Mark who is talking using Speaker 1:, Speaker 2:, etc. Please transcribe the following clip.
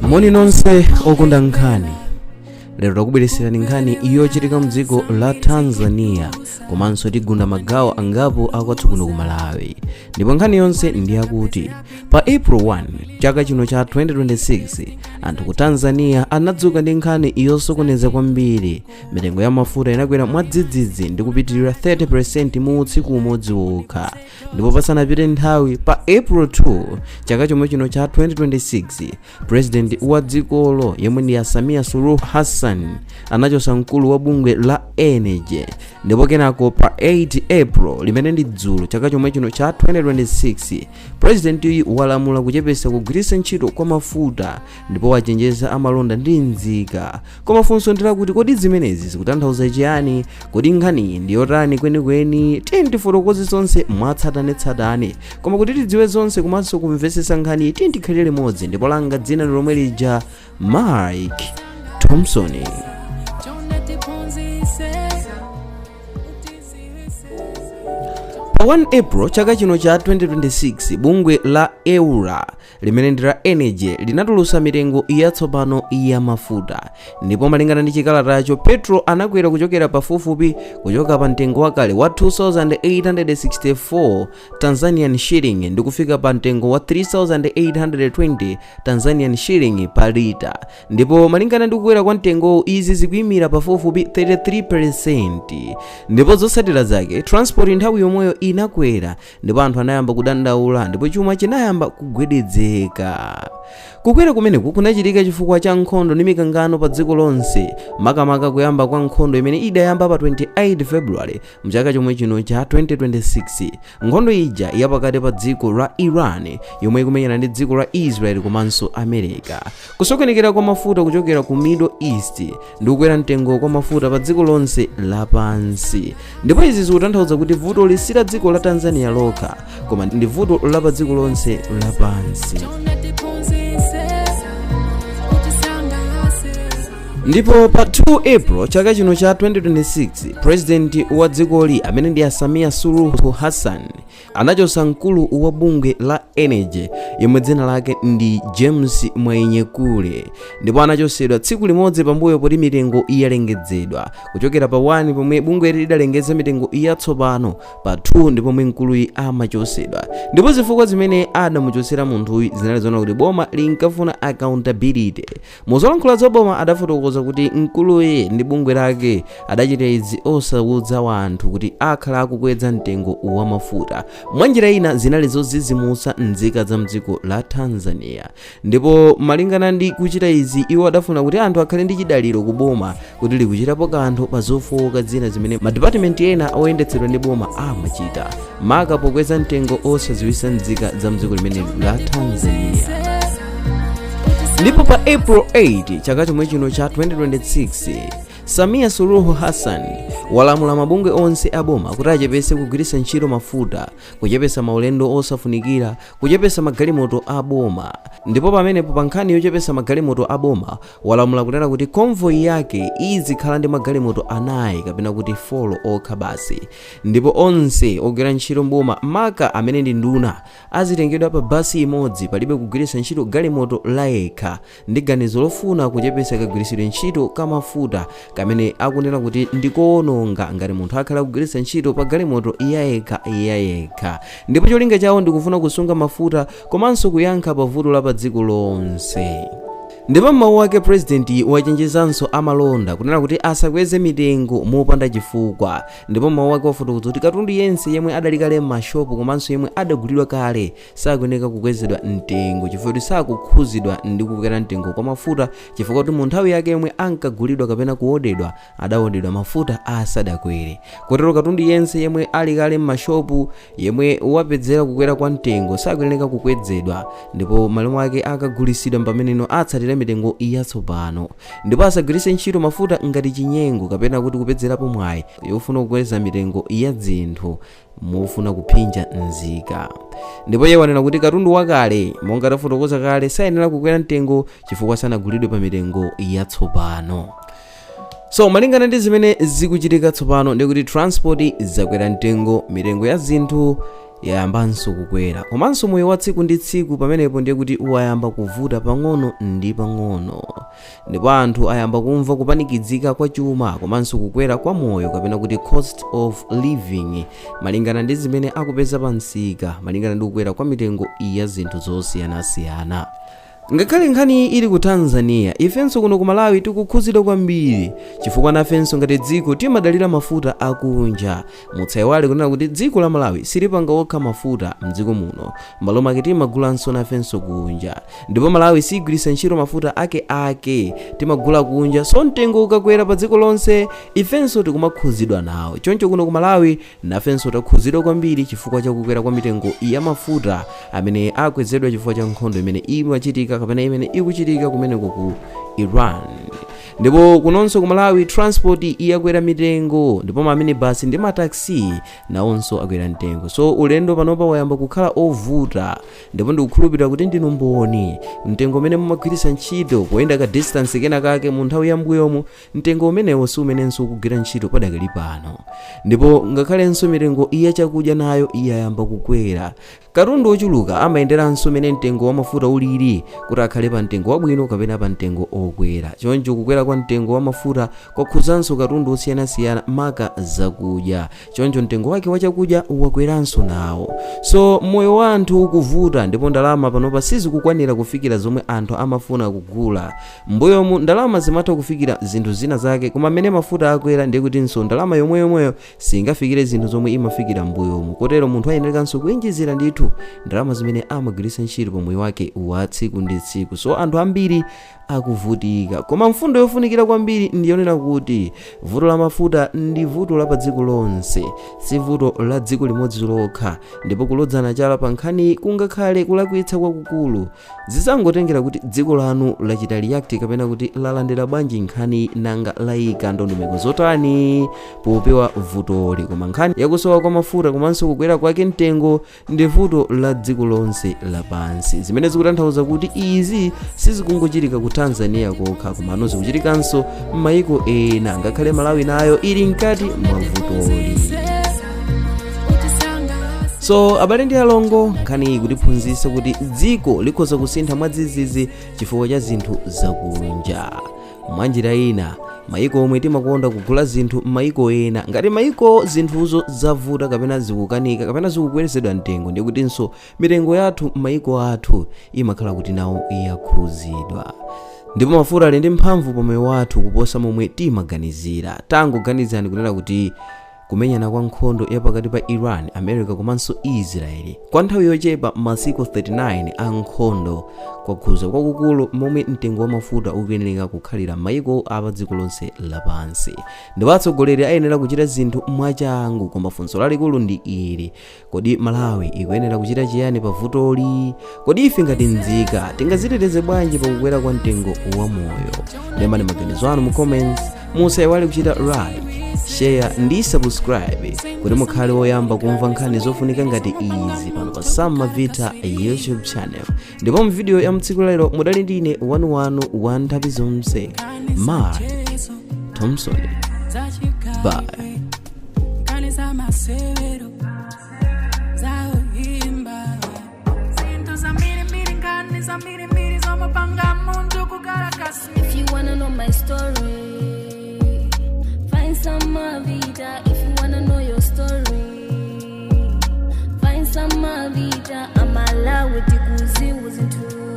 Speaker 1: Moni nonse okonda nkhani. Lero takubweretserani nkhani yochitika mdziko la Tanzania, komanso tigunda magawo angapo akwathu kuno ku Malawi. Ndipo nkhani yonse ndi yakuti pa April 1 chaka chino cha 2026, anthu ku Tanzania anadzuka ndi nkhani yosokoneza kwambiri. Mitengo ya mafuta inakwera mwadzidzidzi ndi kupitirira 30% mu tsiku umodzi wokha. Ndipo pasanapite nthawi, pa April 2 chaka chomwe chino cha 2026, President wa dzikolo yemwe ndi Samia Suluhu Hassan anachotsa mkulu wa bungwe la Energy. Ndipo kenako pa 8 April, limene ndi dzulo, chaka chomwe chino cha 2026, President walamula kuchepetsa kugwiritsa ntchito kwa mafuta ndipo wachenjeza amalonda ndi nzika. Koma funso ndilakuti, kodi zimenezi zikutanthauza chiyani? Kodi nkhaniyi ndi yotani kwenikweni? Tiye tifotokoze zonse mwatsatanetsatane. Koma kuti tidziwe zonse komanso kumvetsetsa nkhaniyi, tiye tikhalire limodzi. Ndipo langa dzina ndi lomwe lija, Mike Thompson. Pa 1 April chaka chino cha 2026, bungwe la EWURA, limene ndi la Energy, linatulutsa mitengo yatsopano ya mafuta. Ndipo malingana ndi chikalatacho, petrol anakwera kuchokera pafupifupi kuchoka pa mtengo wakale wa 2864 Tanzanian shilling ndi kufika pa mtengo wa 3820 Tanzanian shilling pa lita. Ndipo malingana ndi kukwera kwa mtengowu, izi zikuyimira pafupifupi 33%. Ndipo zotsatira zake, transport nthawi yomweyo inakwera ndipo anthu anayamba kudandaula ndipo chuma chinayamba kugwedezeka. Kukwera kumeneku kunachitika chifukwa cha nkhondo ndi mikangano pa dziko lonse, makamaka kuyamba kwa nkhondo imene idayamba pa 28 February mchaka chomwe chino cha 2026, nkhondo ija yapakati pa dziko la Iran yomwe ikumenyana ndi dziko la Israel komanso America. Kusokonekera kwa mafuta kuchokera ku Middle East ndi kukwera mtengo kwa mafuta pa dziko lonse lapansi. Ndipo izi zikutanthauza kuti vutoli si la dziko la Tanzania lokha, koma ndi vuto la pa dziko lonse lapansi. Ndipo pa 2 April chaka chino cha 2026, President wa dzikoli amene ndi Samia Suluhu Hassan anachotsa mkulu wa bungwe la Energy yemwe dzina lake ndi James Mwayinyekule. Ndipo anachotsedwa tsiku limodzi pambuyo poti mitengo yalengezedwa. Kuchokera pa 1 pomwe bungweli lidalengeza mitengo yatsopano, pa 2 ndi pomwe mkuluyi amachotsedwa. Ndipo zifukwa zimene adamuchotsera munthuyi zinali zoona kuti boma linkafuna accountability. Muzolankhula za boma adafotokoza kuti mkuluyi ndi bungwe lake adachita izi osauza wanthu kuti akhala akukweza mtengo wa mafuta. Mwanjira ina zinali zodzidzimutsa nzika za mdziko la Tanzania. Ndipo malingana ndi kuchita izi, iwo adafuna kuti anthu akhale ndi chidaliro ku boma kuti likuchitapo kanthu pa zofooka zina zimene madipatimenti ena oyendetsedwa ndi boma amachita, maka pokweza mtengo osadziwitsa nzika za mdziko limeneli la Tanzania. Ndipo pa April 8 chaka chomwe chino cha 2026, Samia Suluhu Hassan walamula mabungwe onse a boma kuti achepetse kugwiritsa ntchito mafuta, kuchepetsa maulendo osafunikira, kuchepetsa magalimoto a boma. Ndipo pamenepo, pa nkhani yochepetsa magalimoto a boma, walamula kunena kuti convoy yake izikhala ndi magalimoto anayi kapena kuti 4 okha basi. Ndipo onse ogwira ntchito mboma, maka amene ndi nduna, azitengedwa pa basi imodzi, palibe kugwiritsa ntchito galimoto layekha, ndi ganizo lofuna kuchepetsa kagwiritsidwe ntchito ka mafuta kamene akunena kuti ndikowononga ngati munthu akhala akugwiritsa ntchito pa galimoto yayekha yayekha. Ndipo cholinga chawo ndikufuna kusunga mafuta komanso kuyankha pa vuto la pa dziko lonse. Ndipo m'mawu ake, President wachenjezanso amalonda kunena kuti asakweze mitengo mopanda chifukwa. Ndipo m'mawu ake wafotokoza kuti katundu yense yemwe adali kale m'mashopu komanso yemwe adagulidwa kale sakuyeneka kukwezedwa mtengo chifukwa kuti sakukhuzidwa ndi kukwera mtengo kwa mafuta, chifukwa kuti mu nthawi yake yomwe ankagulidwa kapena kuodedwa, adaodedwa mafuta asadakwere. Kotero katundu yense yemwe ali kale m'mashopu yemwe wapedzera kukwera kwa mtengo sakuyeneka kukwedzedwa, ndipo m'malo mwake akagulitsidwa pameneno atsatire mitengo yatsopano. Ndipo asagwiritse ntchito mafuta ngati chinyengo kapena kuti kupedzerapo mwayi yofuna kukweza mitengo ya zinthu mofuna kuphinja nzika. Ndipo iye wanena kuti katundu wakale, monga tafotokoza kale, sayenera kukwera mtengo chifukwa sanagulidwe pa mitengo yatsopano. So malingana ndi zimene zikuchitika tsopano, ndikuti transport zakwera mtengo, mitengo ya zinthu Yayambanso kukwera, komanso moyo wa tsiku ndi tsiku pamenepo ndiye kuti wayamba kuvuta pang'ono ndi pang'ono, ndipo anthu ayamba kumva kupanikidzika kwa chuma komanso kukwera kwa moyo, kapena kuti cost of living, malingana ndi zimene akupeza pa msika, malingana ndi kukwera kwa mitengo ya zinthu zosiyanasiyana. Ngakhale nkhani ili ku Tanzania, ifenso kuno ku Malawi tikukhuzidwa kwambiri, chifukwa nafenso ngati dziko timadalira mafuta akunja. Musayiwale kunena kuti dziko la Malawi silipanga okha mafuta mdziko muno, m'malo mwake timagulanso nafenso kunja. Ndipo Malawi sigwiritsa ntchito mafuta ake ake, timagula kunja. So mtengo ukakwera pa dziko lonse, ifenso tikumakhuzidwa nawo. Choncho kuno ku Malawi nafenso takhuzidwa kwambiri chifukwa chakukwera kwa mitengo ya mafuta amene akwezedwa chifukwa cha nkhondo imene imachitika kapena imene ikuchitika kumeneko ku Iran. Ndipo kunonso ku Malawi transport iyakwera mitengo, ndipo ma minibus ndi mataxi nawonso akwera mtengo. So ulendo panopa wayamba kukhala ovuta, ndipo ndikukhulupirira kuti ndinu mboni. Mtengo umene mumagwiritsa ntchito kuyenda ka distance kena kake mu nthawi yambuyomu, mtengo umenewo si umenenso ukugwira ntchito padakali pano. Ndipo ngakhalenso mitengo iya chakudya nayo iyayamba kukwera. Katundu ochuluka amayenderanso mene mtengo wa mafuta ulili, kuti akhale pa mtengo wabwino kapena pa mtengo okwera. Choncho kukwera kwa mtengo wa mafuta kwakhuzanso katundu osiyanasiyana, maka zakudya. Choncho mtengo wake wa chakudya wakweranso nawo. So moyo wa anthu ukuvuta, ndipo ndalama panopa sizikukwanira kufikira zomwe anthu amafuna kugula. Mbuyomu ndalama zimatha kufikira zinthu zina zake, koma mmene mafuta akwera, ndiye kutinso ndalama yomweyomweyo singafikire zinthu zomwe imafikira mbuyomu. Kotero munthu ayenerekanso kuyenjezera ndithu ndalama zimene amagwiritsa ntchito pa moyo wake wa tsiku ndi tsiku. So anthu ambiri akuvutika. Koma mfundo yofunikira kwambiri ndiyonena kuti vuto la mafuta ndi vuto la pa dziko lonse, si vuto la dziko limodzi lokha, ndipo kulodzana chala pa nkhani kungakhale kulakwitsa kwakukulu. Zisangotengera kuti dziko lanu lachita react kapena kuti lalandira bwanji nkhani, nanga layika ndondomeko zotani popewa vutoli. Koma nkhani yakusowa kwa mafuta komanso kukwera kwake mtengo ndi vuto la dziko lonse lapansi, zimene zikutanthauza kuti izi sizikungochitika ku Tanzania kokha, komano zikuchitikanso m'mayiko ena. Ngakhale Malawi nayo ili mkati mwa vutoli. So abale ndi alongo, nkhani iyi kutiphunzitsa kuti dziko likhoza kusintha mwadzidzidzi chifukwa cha zinthu zakunja. Mwanjira ina, mayiko omwe timakonda kugula zinthu m'mayiko ena, ngati mayiko zinthuzo zavuta kapena zikukanika kapena zikukwezedwa mtengo, ndiye kutinso mitengo yathu m'mayiko athu imakhala kuti nawo yakhuzidwa. Ndipo mafuta ali ndi mphamvu pa moyo wathu kuposa momwe timaganizira. Tangoganizani kunena kuti kumenyana kwa nkhondo ya pakati pa Iran, America komanso Israeli kwa nthawi yochepa, masiku 39 a nkhondo, kwakhuza kwakukulu momwe mtengo wa mafuta ukuyenera kukhalira m'mayiko apa dziko lonse lapansi. Ndipo atsogoleri ayenera kuchita zinthu mwachangu. Koma funso lalikulu ndi ili: kodi Malawi ikuyenera kuchita chiyani pa vutoli? Kodi ife ngati nzika tingaziteteze bwanji pakukwera kwa mtengo wa moyo? Lembani maganizo anu mu comments. Musayiwale kuchita like, share ndi subscribe kuti mukhale woyamba kumva nkhani zofunika ngati izi pano pa Sam Mavita YouTube channel. Ndipo mu video ya mtsiku lero mudali ndine wanuwanu wa nthawi zonse, Mark Thompson. Bye.
Speaker 2: Nkhani za masewero, zaoimba, zinthu zambirimbiri, nkhani zambirimbiri zomapanga munthu kukhala kasi.
Speaker 3: If you wanna know my story, find Sam Mavita. If you wanna know your story, find Sam Mavita. Amalawi tikuziwa zinthu.